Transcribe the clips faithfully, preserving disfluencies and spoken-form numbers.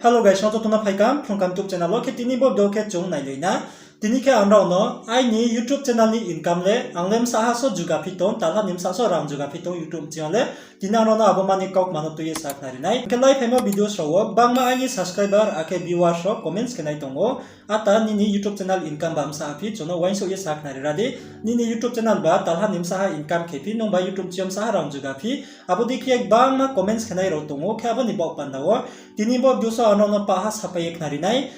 Hello guys, nrao joto no phaikam Phrungkam YouTube channel wo. Khe tini bo video khe chung nailai na. Tini khe ang nrao no aini YouTube channel ni income le ang le bsa ha so juga phi tong, talha ni bsa so rang juga phi tong YouTube channel le. Tini ang nrao no abo mani kaukma no tui ye sakhnari nai. Khe lai phaimo videos rao wo bangma aini subscriber akhe viewers rao comments khe nai tong ou. Ata nini YouTube channel income ba bsa ha phi, chung no uaingsouh ye sakhnari ra di. Nini YouTube channel ba talha ni bsa ha income khe phi, nung ba YouTube channel bsa ha rang juga phi. Abo dei khe bangma comments khe nai rao tong ou, khe abo ni baoh panda wo. Tini bo video so ang nrao no paha sapai ye khnari nai.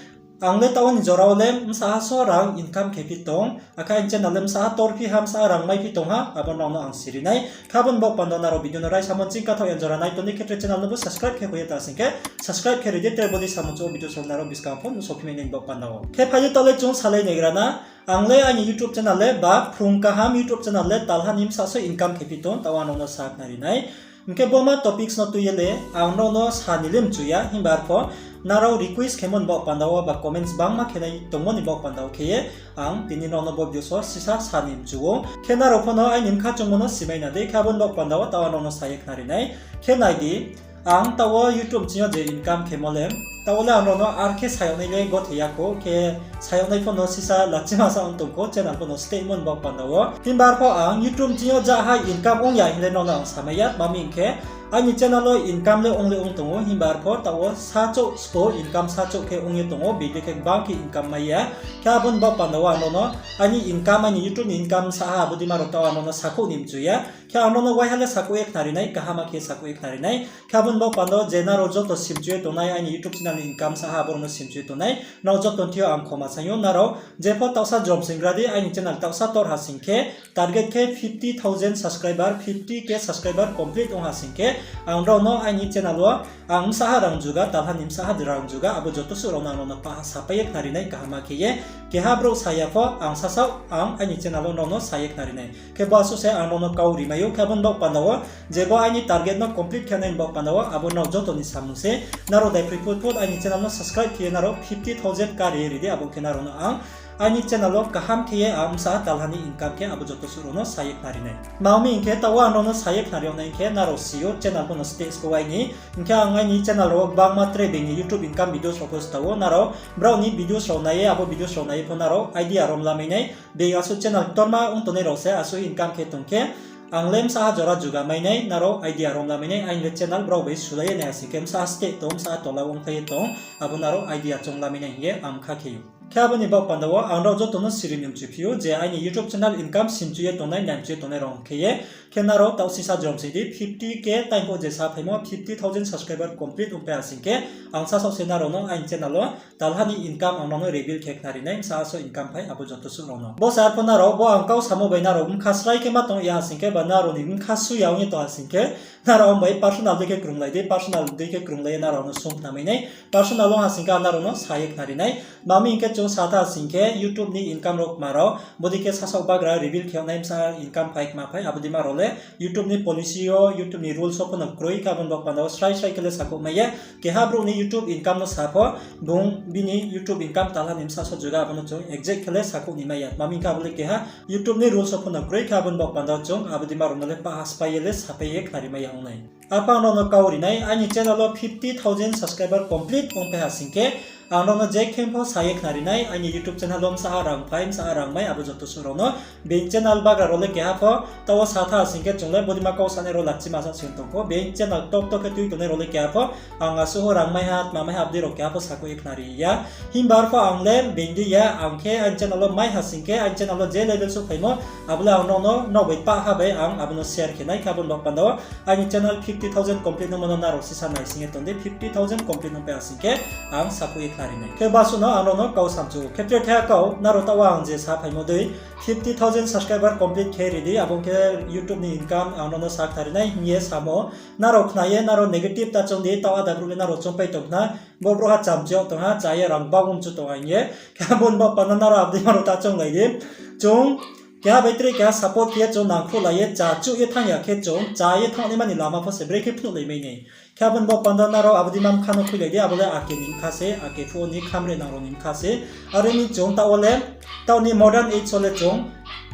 Ang le taoh ni jora wo le bsa ha so rang income khe phi tong, akhe aini channel le bsa ha tor phi ha, bsa ha rang mai phi tong ha, abo nrao no ang siri nai. Khe abo ni baoh panda wo nrao video no raisa mo ching kathaoh ya jora nai tong di khe tre channel no bo subscribe khe kho ye ta sing khe, subscribe khe ri di, tre bo dei samung chouh video so nrao buskang pho nuhsao phi mai nai ni baoh panda wo. Khe phai di taoh le chung salai naigra na. Ang le aini YouTube channel le ba Phrung Kaham YouTube channel le talha ni bsa so income khe phi tong, taoh ang nrao no sakhnari nai. Hing khe bo ma topics no tui ye le ang nrao no sa ni le mchu ya, himba arpho nrao request khemo ni baoh panda wo ba comments bangma khe nai tongmo ni baoh panda wo khe ye ang tini nrao no bo video so sisa sa ni mchu ou. Khe nrao pho no aini bkha chungmo no simai na dei, khe abo ni baoh panda wo taoh ang nrao no sa ye khnari nai. Khe nai di, ang taoh wo YouTube ching yo je income khemo le, taoh wo le ang nrao no ar khe sa yag nai le gothe ya kho, khe sa yag nai pho no sisa lachima sa ong tong kho, channel pho no stay mo ni baoh panda wo. Himba arpho ang YouTube ching yo ja ha income ong ya hing le nrao no ang samai ya, tma hing khe aini channel wo income le ong le ong tong ou, himba arpho taoh wo sa chouh sbo income sa chouh khe ong ye tong ou, bede khe gbang khe income mai ya. Khe abo ni baoh panda wo ang nrao no aini income, aini YouTube ni income sa ha abo dei ma rao taoh ang nrao no sakhouh ni mchu ya. Khe ang nrao no waiha le sakhouh ye khnari nai, kaham khe sakhouh ye khnari nai. Khe abo ni baoh panda wo je nrao joto simchu ye tongnai, aini YouTube channel ni income sa ha abo rao no simchu ye tongnai, nrao joto ni thing yo ang khoma saing ou. Nrao jepho taohsa jrom sing gra di, aini channel taohsa tor ha sing khe, target khe fifty thousand subscriber, fifty K subscriber complete ong ha sing khe, ang nrao no aini channel wo ang bsa ha rang juga, talha ni bsa ha rang juga, abo joto suh rao no ang nrao no paha sapai ye khnari nai kaham khe ye. Keha brouh sa ya pho ang sasaoh ang aini channel wo nrao no sa ye khnari nai. Khe bo asuh se ang nrao no kau ri mai ou, khe abo ni baoh panda wo je bo aini target no complete khe nai ni baoh panda wo abo nrao joto ni samung se. Nrao daiphri phut phut aini channel no subscribe khe ye nrao fifty thousand kari ye ri di, abo khe nrao no ang aini channel wo kaham khe ye ang bsa ha talha ni income khe abo joto suh rao no sa ye khnari nai. Tma hing khe taoh wo ang nrao no sa ye khnari yag nai hing khe nrao si ou channel pho no stay sbo aini. Hing khe ang aini channel rao wo gbangma tre being ni YouTube income videos rao pho sta ou, nrao brao ni videos rao nai ye, abo videos rao nai ye pho nrao idea rom lamai nai. Being asuh channel ktorma ong tongnai rao se asuh income khe tong khe, ang le bsa ha jora juga mai nai, nrao idea rom lamai nai, aini le channel brao bai sulai ye nai ha sing khe bsa ha stay tong, bsa ha tola ongkhlai ye tong, abo nrao idea choung lamai nai hing ye ang kha khe ou. Khe abo ni baoh panda wo ang nrao joto no siri ni mchu phi ou je aini YouTube channel income simchu ye tongnai, naimchu ye tongnai rao khe ye. Khe nrao taoh sisa jrom sing di, fifty K time pho je sa phaimo, fifty thousand subscriber complete ongpai ha sing khe, ang sasaoh se nrao no aini channel wo talha ni income ang nrao no reveal khe khnari nai, bsa ha so income phai abo joto suh rao no. Bo se arpho nrao, bo ang kau samo bai nrao bkha srai khe ma tong ya ha sing khe, ba nrao ni bkha su ya ong ye tong ha sing khe, nrao ang bai personal dei khe krunglai di, personal dei khe krunglai ye nrao no sung khnamai nai, personal ong ha sing khe ang nrao no sa ye khnari nai. Tma hing khe chung sa tha sing khe YouTube ni income rao kma rao, bo dei khe sasaoh bagra reveal khe yag nai bsa income phai kma phai, abo dei ma rao le YouTube ni policy yo, YouTube ni rules wo pho no kroi, khe abo ni baoh panda wo srai srai khe le sakhouh mai ye. Keha brouh ni YouTube income no sa pho, bung bini YouTube income talha ni bsa so juga abo no chung exact khe le sakhouh ni mai ya. Tma hing khe abo le keha YouTube ni rules wo pho no kroi, khe abo ni baoh panda wo chung abo dei ma rao no le paha spai ye le sapai ye khnari mai ya ong nai. Arpho ang nrao no kau ri nai, aini channel wo fifty thousand subscriber complete ongpai ha sing khe, ang nrao no je khe pho sa ye khnari nai, aini YouTube channel wo bsa ha rang phai, bsa ha rang mai, abo joto suh rao no. Being channel bagra rao le keha pho, taoh wo sa tha sing khe chung le bodei ma kau sanai rao lachima sa sing tong kho. Being channel top top khe tui tongnai rao le keha pho, ang asuh ho rang mai ha, tma mai ha, abo dei rao keha pho sakhouh ye khnari ya. Himba arpho ang le being dei ya, ang khe aini channel wo mai ha sing khe, aini channel wo je level souhphaimo, abo le ang nrao no, nrao bai pah ha bai ang abo no share khe nai, khe abo ni baoh panda wo aini channel fifty thousand complete nungmo no nrao sisa naising ye tong di, fifty thousand complete nungpai ha sing khe ang sakhouh ye khnari nai. Khe bo asuh no ang nrao no kau samchu ou. Khe tre keha kau, nrao taoh wo ang je sa phaimo dei, fifty thousand subscriber complete khe ri di, abo khe YouTube ni income ang nrao no sa khnari nai hing ye samo. Nrao khna ye, nrao negative ta choung di, taoh ada brouh le nrao choungpai tong khna, bo brouhha chamchi yag tong ha, cha ye rang bang mchu tong ha hing ye. Khe abo ni baoh panda nrao abo dei ma rao ta chounglai di. Chung keha bai tre keha support khe ye chung nangkhruhlai ye, cha chuh ye thanng ya khe chung cha ye thanngnaima ni lama pho se brekhe phnuhlai mai nai. Khe abo ni baoh panda nrao abo dei ma bkha no khuilai di, abo le ake ni bkha se, ake phuh ni khamrenang rao ni bkha se. Are mi chung taoh wo le, taoh ni modern age wo le chung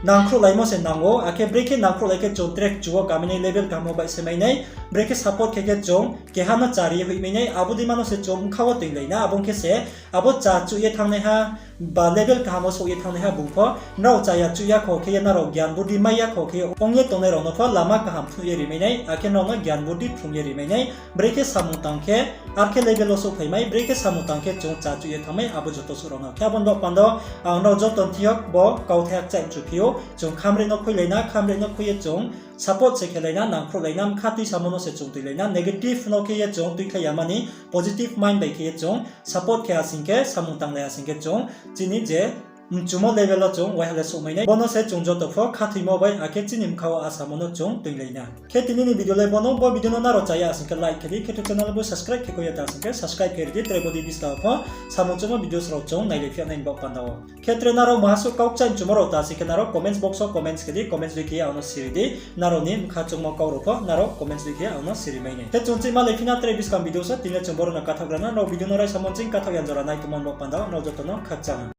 nangkhruhlaimo se nang ou, akhe brekhe nangkhruhlai khe chung tre kchu wo kaminai level kaham wo baih se mai nai, brekhe support khe khe chung keha no chari ye hoih mai nai, abo dei ma no se chung bkha wo toinglai na, abo ong khe se abo cha chuh ye thanngnaiha, ba level kaham wo souh ye thanngnaiha bung pho, nrao chaya chuh ya kho khe ye nrao gyan budi mai ya kho khe ye ong ye tongnai rao no pho lama kaham phnuh ye ri mai nai, akhe nrao no gyan budi phrung ye ri mai nai, brekhe samung tang khe, arkhe level wo souhphai mai, brekhe samung tang khe chung cha chuh ye thanng mai, abo joto suh rao no. Khe abo ni baoh panda wo, ang nrao joto ni thing yo bo kauthai kchaih mchu phi ou, chung khamre no khuilai na, khamre no khui ye chung support se khelai na, nangkhruhlai na, bkha tuisamo no se chung tuilai na, negative no khe ye chung tuikhlai ya mani, positive mind bai khe ye chung support khe asing khe, samung tanglai asing khe chung chini je mchumo level wo chung waiha le souhmai nai. Bo no se chung joto pho khathoimo bai, akhe chini bkha wo asamo no chung tuilai na. Khe tini ni video le bo no, bo video no nrao chaya asing khe like khe di, khe tre channel bo subscribe khe koi ya ta asing khe subscribe khe ri di, tre bo di buskang pho samung chumo videos rao chung nailai phi ya nai ni baoh panda wo. Khe tre nrao maha suh kau kchaih mchumo rao ta asing khe nrao comments box wo comments khe di, comments dei khe ye ang no siri di, nrao ni bkha chungmo kau rao pho nrao comments dei khe ye ang no siri mai nai. Khe chung chihma lai phi na tre buskang video sa, tini le chung boro no kathaoh gra na, nrao video no raisamo ching kathaoh ya jora nai tongmo ni baoh panda wo nrao joto no khakchang.